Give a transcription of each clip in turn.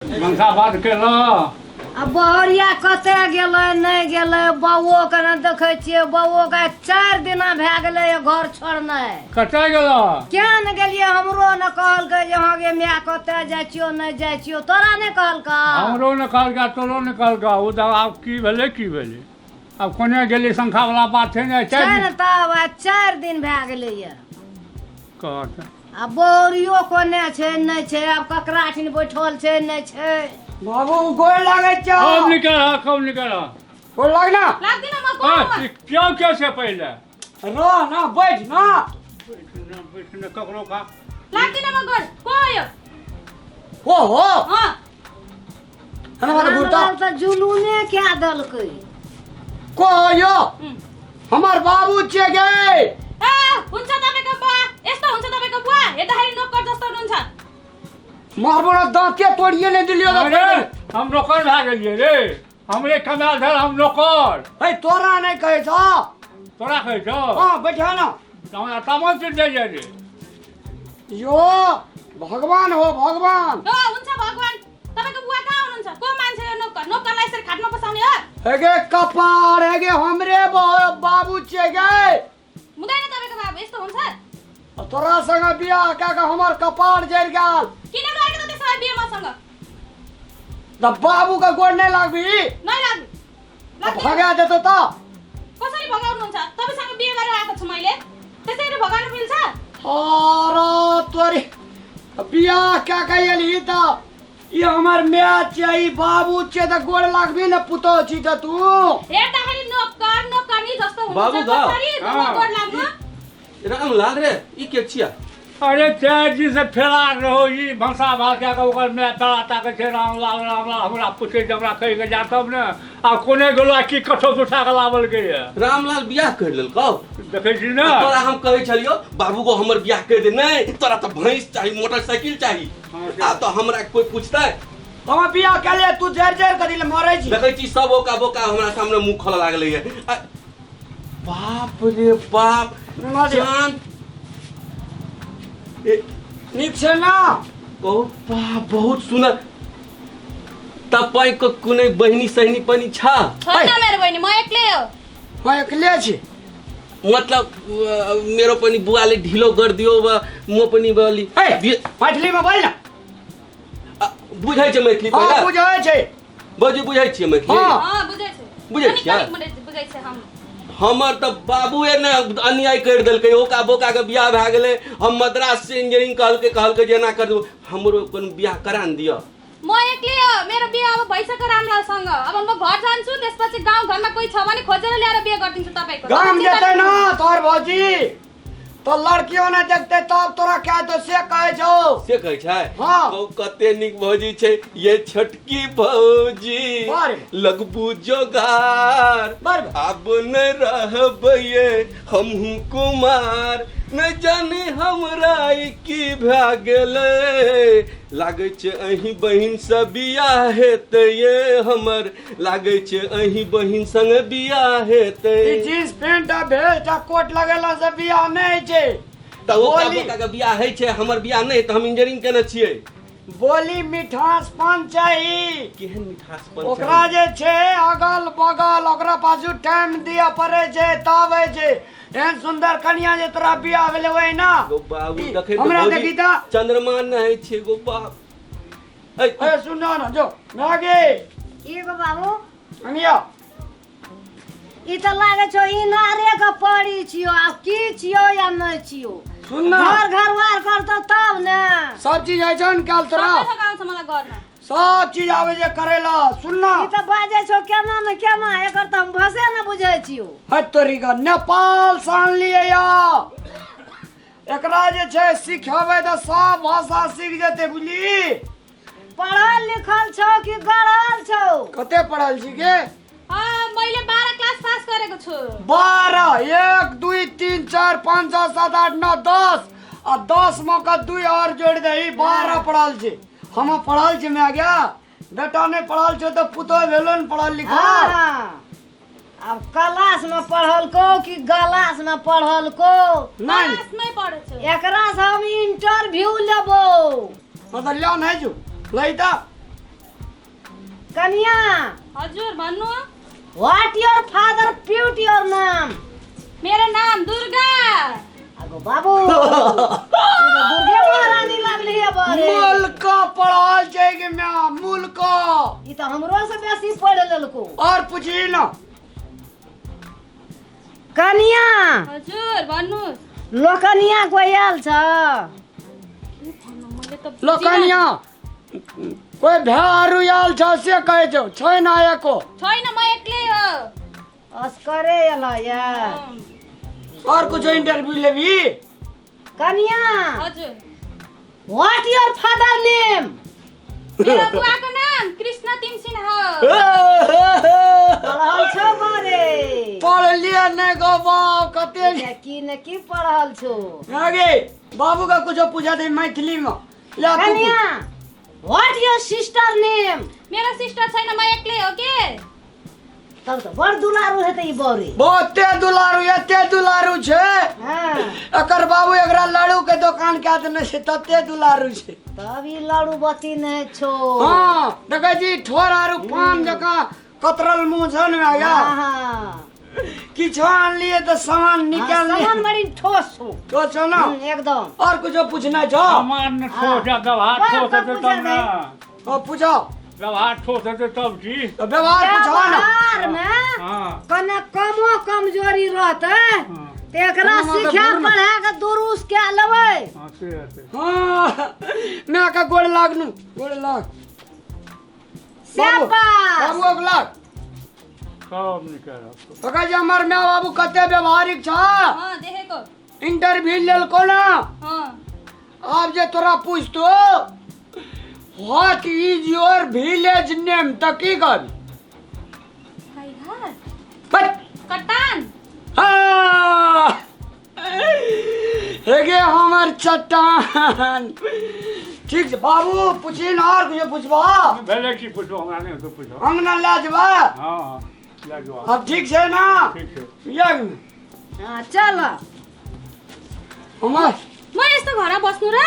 मनसा बात केलऽ। आ बहरिया कतऽ गेलै नहि गेलै, बौओ के ने देखै छियै। बौओ के 4 दिना भए गेलै घर छोड़नाइ। कतऽ गेलऽ? किया ने गेलियै? हमरो ने कहलकै जे हँ गे माय, कतऽ जाइ छियौ, नहि जाइ छियौ। तोरा नहि कहलकै? हमरो ने कहलका, तोरो ने कहलका। ओ तऽ आब की भेलै, की भेलै, आब कोने गेलै, शंखा वाला बात छै ने। छै 4 ने दिन तब आइ 4 दिन भए गेलैए। कहत। आ बौरियो कोने छै नहि छै, आब ककरा ठिन बैठल छै नहि छै। बाबू, गोर लागै छौ। कब निकल, कब निकल? गोर लागना। लाग्दिन म को। हाँ, क्यों क्यों से पहिले रह ना, बैठ ना। बैठ ना, बैठ ना, ककरो का लाग्दिन म गोर। को हो यो? हो हो। अँ। हमरा घुरता। रामलाल तऽ जुलूमे कए देलकै। को हो यो? हमर बाबू छियै गे। ए हुन्छ तपाईँको बुवा? यस्तो हुन्छ तपाईँको बुवा? हेर्दाखेरि नोकर जस्तो हुनुहुन्छ। मारबो ना, दाँते तोड़िए नहीं दिलियो। अरे, हम नौकर भए गेलियै रे? हमरे कमाल धर, हम नौकर? है, तोरा नहीं कहै छौ। तोरा कहै छौ। हाँ, बैठा ना। हमरा तामस चिड़ जाइए रे। यो भगवान हो, भगवान। हो, हुन्छ भगवान। तपाईँको बुवा कहाँ हुनुहुन्छ? को मान्छे यो नोकर? नोकरलाई यसरी खाटमा बसाउने हो? हेगे कपार, हेगे हमरे बाबू छियै गे। हुँदैन तपाईँको बाबु, यस्तो हुन्छ? तोरा संग बियाह कए के हमर कपार जरि गेल। किन गरेको त त्यसो भए बिहे मसँग? त बाबू के गोर नहीं लागबी? नै लाग्नु। भगा देतो त। कसरी भगाउनुहुन्छ? तपाईँसँग बिहे गरेर आएको छु मैले, त्यसरी भगाउनु मिल्छ? अरे तोरी, बियाह कए के एलही त ई हमर my छियै, ई बाबू छियै, त गोर लागबी ने? पुतोह छी त तू। हेर्दाखेरि नोकर नोकर्नी जस्तो बाबु हुनुहुन्छ। गा। कसरी हाँ। गोर लाग्नु? रामलाल रे, ई के छिया? अरे, 4 दिन से फेरार रहो। ई भंसा भात कए के ओकर माय तड़ा ताकै छै, रामलाल रामलाल। हमरा पूछै जे हमरा कहि के जा तब ने। आ कोने गेलो आ की कठौत उठा के लावल के ये? रामलाल बियाह कर लेलकौ? देखै छी ने। तोरा हम कहै छलियौ, बाबू को हमर बियाह कर दे। नहीं, तोरा तऽ भैंस चाही, मोटरसाइकिल चाही। हाँ, से। आब तऽ हमरा कोई पूछतै? हम बियाह केलियै, तू जरि जरि कऽ दिल मरै छी। देखै छी, सब ओका बोका हमरा सामने मुंह खोलऽ लागलै ये। बाप रे बाप! जान ए, नीक छै ना? बहुत बाप, बहुत सुनर। तपाईँको कुनै बहिनी सहिनी पनि छ? छैन मेरो बहिनी, म एक्लै हो। म एक्लै छी। मतलब मेरो पनि बुवाले ढिलो गरिदियो वा म पनि अलि ए, मैथिलीमे बोल न। बुझै छै मैथिली? हँ। पहिला बुझै छै। बजू, बुझै छियै मैथिली? हँ। अँ, बुझै छै। बुझै कनिक छियै? कनिक बुझै छै हम। हमर तऽ बाबुए ने अन्याय करि देलकै। ओका बोका के बियाह भए गेलै। हम मद्रास से इंजीनियरिंग कहलकै, कहलकै जे एना कर देबो। हमरो कोनो बियाह करा ने दिअ। म एक्लै हो, मेरो बिहे अब भइसक्यो रामलालसँग। अब म घर जान्छु, त्यसपछि गाउँ घरमा कोही छ भने खोजेर ल्याएर बिहे गरिदिन्छु तपाईँको। गाम तपाईँ चिन्ता जेतै न नगर्नु। तोहर भौजी तो लड़कियों ने देखते तब तोरा क्या तो से कहै छौ। से कहै छै? हँ। कहू, कते नीक भौजी छै ये छोटकी भौजी। बारे। लगबू जोगार। बारे। आब न रहबै हमहूँ कुमार। न जाने हमरा ई की भए गेलै। लागै छै अहीं बहिन से बियाह हेतै ये हमर। लागै छै अहीं बहिन संग बियाह हेतै। ई जींस पैंट आ भेस्ट आ कोट लगेला से बियाह नहि होइ छै। तऽ ओका बोली। बोका के बियाह होइ छै, हमर बियाह नहि? तऽ हम इंजीनियरिंग केने छियै। बोली मिठासपन चाही। केहन मिठासपन? ओकरा जे छै अगल बगल ओकरा पाछू टाइम दिअ पड़ै छै, तब होइ छै। एहन सुंदर कनिया जे तोरा बियाह भेलै ओहि ना। गो बाबू, देखै तऽ हमरा भौजी देखी तऽ। चंद्रमा नहि छै गो बाप। ऐ, ए, सुन न, जो मागे। की गो बाबू? अनिया। ई तऽ लागै छौ इनारे के पड़ी छियौ। आब की छियौ या नहि छियौ। सुन न। घर घरवार करतौ तब ने। सब चीज होइ छौ ने काल्हि तोरा? सबै थोक आउँछ मलाई गर्न। सब चीज आबै छै करै ला। सुन न। ई तऽ बाजै छौ केना ने केना, एकर तऽ हम भाषे ने बुझै छियौ। है तोरी का, नेपाल से आनलियै या। एकरा जे छै सिखेबै तऽ सब भाषा सीख जेतै, बुझली? पढ़ल लिखल छौ कि गढ़ल छौ? कते पढ़ल छी गे? अँ, मैले 12 क्लास पास गरेको छु। 12, 1 2 3 4 5 6 7 8 9 10 आ 10 में का 2 और जोड़ दही, 12 पढ़ल छी हम। पढ़ल छी मैं गया बेटा नहीं पढ़ल छो तो पुतोह भेलो ने पढ़ल लिखल। हाँ, आब क्लास में पढ़लको कि गलास में पढ़लको। नहीं। क्लासमै पढेछु। एकरा से हम इंटरव्यू लेबो। मतलब लिया नहीं जो लई ता। कनिया। हजुर भन्नु। What your father put your नाम? मेरो नाम दुर्गा। आगो बाबू, ई तऽ दुर्गे महारानी लागली है बारे। मुल्क पढ़ल छै कि म्या मुल्क। ई तऽ हमरो से बेसी पढ़ लेलको। और पूछी न। कनिया। हजुर भन्नु। लोकनिया कोही आयल छ? मैले त ल कनिया, कोही भाइहरू आयल छ से कहै छौ? छैन आएको। छैन, म एक्लै हो। असकरे एल या। और कुछ इंटरव्यू लेबी? कनिया। हजुर। What your father name? मेरो बुवाको नाम कृष्ण तिमसिन हो। पढ़ल छौ बारे? पढ़लिए नहीं गो बाप कते। की न की पढ़ल छौ? आगे बाबू का कुछ पूछा दे मैथिली में। ला तू। कनिया, what your sister name? मेरो सिस्टर छैन, म एक्लै हो के। तब त बड़ दुलारू हेतै ई बौरी। बहुते दुलारू, एते दुलारू छै। हाँ। एकर बाबू एकरा लाड़ू के दोकान कए देने छै, तते दुलारू छै। तब ई लाड़ू बती नहि छौ। हाँ, देखै छी ठोर आरू पान जकाँ कतरल मुँह छै ने भैया। हाँ। किछो आनलिए तऽ सामान निकाल। सामान बड़ी ठोस छौ। तो छौ न? एकदम। और कुछो पूछना छौ? सामान ठोस या व्यवहार बाप ठोस का हेतै पूछा तब ने। ओ पूछो। व्यवहार ठोस हेतै तब की। तऽ व्यवहार पूछो ने। व्यवहार में हाँ। कने कमो कमजोरी रहतै हाँ। तऽ एकरा कमो तऽ सिखा दूर न। पढ़ा के दुरुस्त कए लेबै। हाँ, से हेतै। हाँ, मैं का गोड़ लागनू, गोड़ लाग। बाबू। शाबाश। बाबू के लाग। सब निकालब। तो कहै छै हमर my बाबू कते व्यवहारिक छ। अँ देखेको। इंटरव्यू लेलको ना? अँ। आब जे तोरा पूछतो what is your village name तऽ की कहबी? हाइघाट। बट। कटान। हाँ, हेगे हमर चट्टान। ठीक छै बाबू, पूछी न और कुछो पूछबा? भेलै की पूछबो, हमरा नहि हेतौ पूछो। अंगना लए जेबा? हाँ हाँ, लए जाओ। अब ठीक छै ना? ठीक छै। यज्ञ। हाँ, चल। हमर म यस्तो घरमा बस्नु र?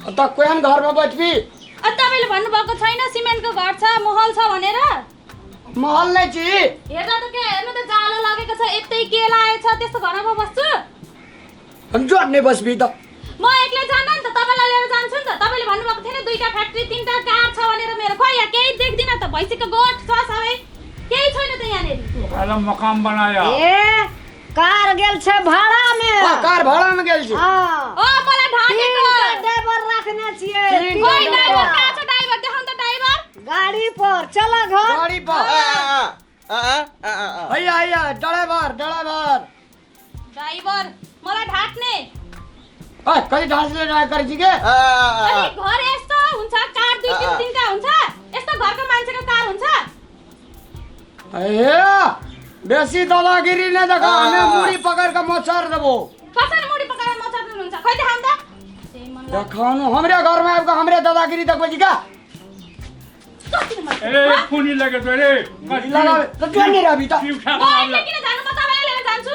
तऽ कोन घरमे बैठबी? अनि तपाईँले भन्नुभएको छैन सिमेन्टको घर छ, महल छ भनेर? महल नहि छी। हेर्दा त के हेर्नु त, जालो लागेको छ, यतै के लागेको छ, त्यस्तो घरमा म बस्छु? हम जोड नहि बसबी तऽ? म एक्लै जान्न नि त, तपाईँलाई लिएर जान्छु नि त। तपाईँले भन्नुभएको थिएन दुईटा फ्याक्ट्री तिनटा कार छ भनेर? मेरो खोइ यहाँ केही देख्दिनँ त, भैँसीको गोठ छ, सबै केही छैन त यहाँनिर। ओकरा मकान बनाया। ए, कार गेल छै भाड़ा में। आ, कार भाड़ामे गेल छी। हाँ। ओ मलाई ढाँटेको। तीनटा ड्राइवर राखने छियै। तीन खोइ तीनटा। ड्राइभर कहाँ छ? ड्राइभर देखाउनु त ड्राइभर। गाड़ी पर चल घर। गाड़ी पर। हैया हैया, ड्राइवर ड्राइवर। ड्राइभर मलाई ढाँट्ने। ओइ, कति ढाँसले ड्राइभ करै छी के? अनि घर यस्तो हुन्छ? कार दुई तिन तिनटा हुन्छ? यस्तो घरको मान्छेको कार हुन्छ? ए, बेसी दादागिरी नहि देखा, हमे मुड़ी पकड़ के मोचर देबो। कसरी मुडी पकाएर मचाउनुहुन्छ? खै देखाउनु त ए, मन लाग्यो। देखाउनु, हमरे घरमे आबि कऽ हमरे दादागिरी देखबै छी का? कति मन ए, कुनी लगे तो रे। लगाबे तऽ क्यों नहि रहबी तऽ? की उठा म के एक्लै किन जानु? म तपाईँलाई लिएर जान्छु।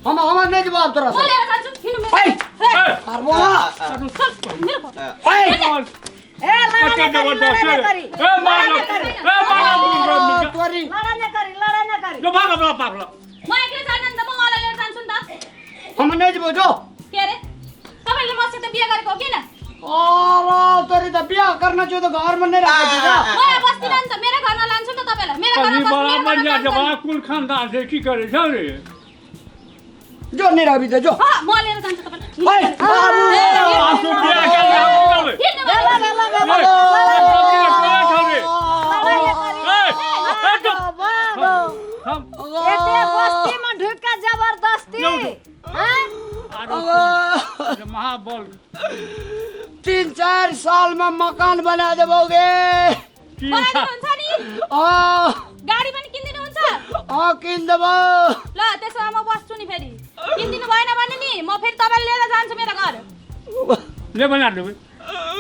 हम हमर नहि जवाब तोरा म से। लिएर जान्छु, हिँड्नु मेरो। ऐ! ए, मारबो ना। चल, मेरो घर। ऐ! ए, लड़ा न करी, लड़ा न करी। ए, मार लड़ा न करी। ए, मार। तोरी। लड़ा न करी, लड़ा न करी। जो भाग अपना पागल। म एक्लै जान्न नि त, म उहाँलाई लिएर जान्छु नि त। हम नहि जेबो, जो। के अरे, तपाईँले मसित बिहे गरेको हो किन? अरे तोरी, त बियाह करना छौ तऽ घरमे नहि राखै छी का? म यहाँ बस्दिनँ नि त, मेरो घरमा लान्छु नि त तपाईँलाई। मेरो घरमा अभी बस्नु, बड़ा मेरो घरमा बढ़िया काम गर्नु। जवाब, कुन खानदान से की करे छौ रे? जो नहि रहबी तऽ जो। अँ, म लिएर जान्छु तपाईँलाई। ऐ, बाबू। आंसू बियाह के लिए हम करबै। हिँड्नु भेला मेरो। भेला भेला। ए, बियाह छौ रे? लड़ा न करी। ए, ए, चुप। बाबू, हम एते बस्ती में ढुक के जबरदस्ती। हाँ? आरो महाबल। 3-4 साल में मकान बना देबोगे। की उठा बनाइदिनुहुन्छ नि? हाँ। गाडी पनि किनिदिनुहुन्छ? हाँ, किन देबो। ल, त्यसो भए म बस्छु नि। फेरि किनिदिनु भएन भने नि म फेरि तपाईँलाई लिएर जान्छु मेरो घर। ले, बना देबै,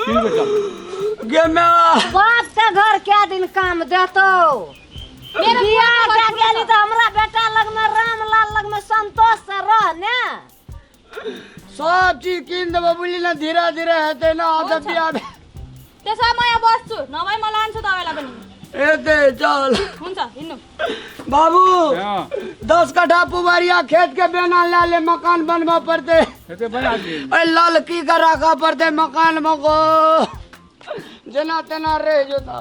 किनबै चल। गे म्या। बाप के घर क्या दिन काम देतो? मेरो बियाह बुवाको के घर गेली ठुलो छ। तऽ हमरा बेटा लगमे, रामलाल लगमे संतोष से रह ने। सब चीज किन देबो, बुझली ना? धीरे धीरे हेतै ना, आब तऽ हुन्छ। बियाह त्यसो भए म यहाँ बस्छु, नभए म लान्छु तपाईँलाई पनि। एते चल। हुन्छ, हिँड्नु। बाबू, हँ। 10 कट्ठा पुबरिया खेत के बेना ला ले, मकान बनबऽ पड़तै। हेतै, बना दियै। अरे ललकी के राखऽ पड़तै मकान में गो, जेना तेना रहि जोता।